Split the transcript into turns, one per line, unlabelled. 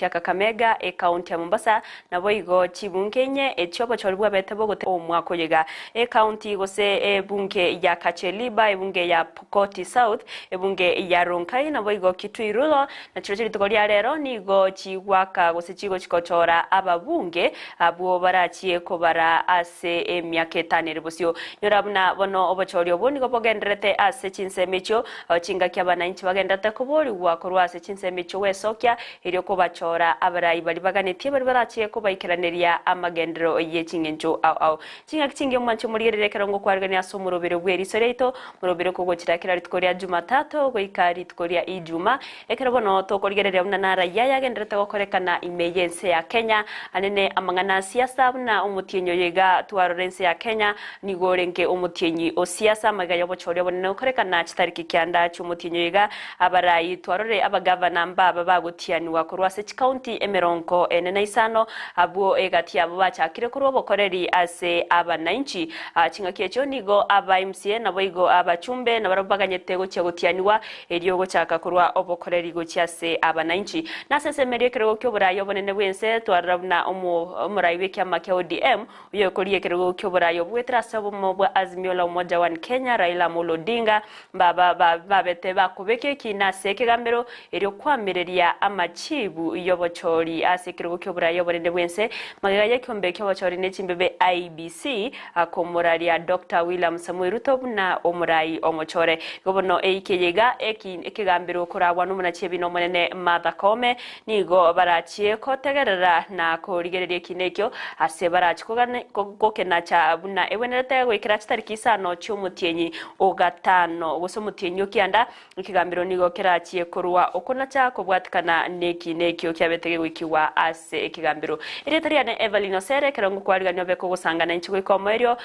Ya Kakamega, ekaunti ya Mombasa, naboigo chibunge inye echi'obochori bwabete bogote omwaka oyo iga. Ekaunti gose ebunge ya Kacheliba, ebunge ya Pokoti South, ebunge ya Ronkai naboigo Kitui Rural nachirochio rituko ria rero nigo chigwaka gose chigochi gochora ababunge abwo barachie kobara ase emiaka etano ere bosio. Nyora buna bono obochori obwo nigo bogendererete ase chinsemo echio chingaki abanainchi bagendererete koborigwa korwa ase chinsemo echio gwesokia Erio kobachora abarai baria baganetie baria barachie kobaikeraneria amagenderero ye ching'encho ao ao. Ching'aki chingiya omwanche omorigererie ekero ngokwarigania ase omorobere bw'eriso riaito, morobere kogochira kera rituko ria Jumatatu goika rituko ria Ijuma, ekero bono tokorigereria buna narayia yagendererete gokorekana ime y'ense ya Kenya, anene amang'ana a siasa buna omotienyi oyo iga twarora ense ya Kenya nigo orenge omotienyi o siasa amaiga y'obochori obonene gokorekana chitariki kianda chi'omotienyi oyo iga Abarai twarore abagavana mbaba bagotianigwa korwa ase chikaunti emerongo ene na isano, abwo egati yabo bachakire korwa obokoreri ase abanainchi. Chingaki echio nigo aba MCA naboigo abachumbe nabarabwo baganyete gochia gotianigwa erio gochaka korwa obokoreri gochia ase abanainchi. Nase ensemo eria ekerogo ki'oborai obonene bw'ense twarora buna omorai bw'ekiama kia ODM oyokoria ekerogo ki'oborai obwo goetera ase obomo bwa Azimio la Umoja One Kenya Raila Amolo Odinga Mbaba babete bakobeka ekiina ase ekegambero, erio kwamireria amachiibu y'obochori ase ekerogo ki'oboraai obonene bw'ense, magega y'ekeombe ki'obochori ne chimbebe IEBC, akomoraria Doctor William Samoei Ruto buna omoraai omochore. Igo bono eiki eye iga ekegambero koragwa nomonachiebi nomonene Martha Koome Nigo barachie kotegerera na korigereria ekiina ekio, ase barachie gokenacha buna egwenerete goikera chitariki isano chi'omotienyi o gatano, gose omotienyi o kianda. Ekegambero nigo kerachie korwa okonacha kobwatikana nekiina ekio kiabete gegoikigwa ase ekegambero. Erieta riane Evelyn Osere, ekero ngokwarigania obe kogosangana inche goika omoerio.